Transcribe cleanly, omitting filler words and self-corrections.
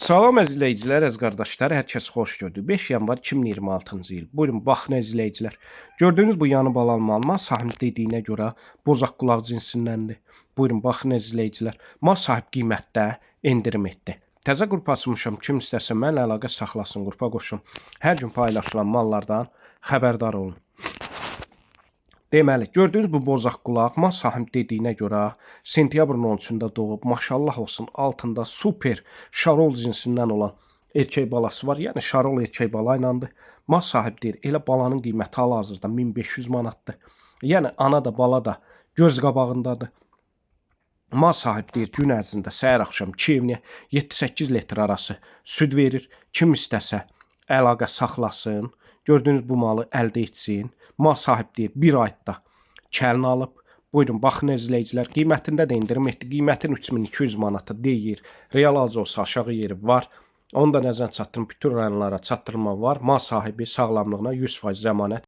Salam əziz izləyicilər, əziz qardaşlar, hər kəs xoş gördük. 5 yanvar 2026-cı il. Buyurun, baxın əziz izləyicilər. Gördüyünüz bu yanı balan mal, mal sahib dediyinə görə bozaq qulaq cinsindəndir. Buyurun, baxın əziz izləyicilər. Mal sahib qiymətdə endirim etdi. Təzə qrup açmışam. Kim istəsə mənlə əlaqə saxlasın, qrupa qoşun. Hər gün paylaşılan mallardan xəbərdar olun. Deməli, gördüyünüz bu bozaq qulaq mal sahib dediyinə görə sentyabrın 13-də doğub, maşallah olsun, altında super şarol cinsindən olan erkək balası var. Yəni şarol erkək bala ilandır. Mal sahib deyir, elə balanın qiyməti hal-hazırda 1500 manatdır. Yəni ana da bala da göz qabağındadır. Mal sahib deyir, gün ərzində səhər axşam 2 evniyə 7-8 litr arası süd verir. Kim istəsə əlaqə saxlasın. Gördüyünüz bu malı əldə etsin. Mal sahib deyir, bir ayda kəlini alıb. Buyurun, baxın əziz izləyicilər, qiymətində də endirim etdi. Qiymətin 3200 manata deyir. Real alıcı olsa aşağı yeri var. Onu da nəzərə çatdırın, bütün rayonlara çatdırma var. Mal sahibi sağlamlığına 100% zəmanət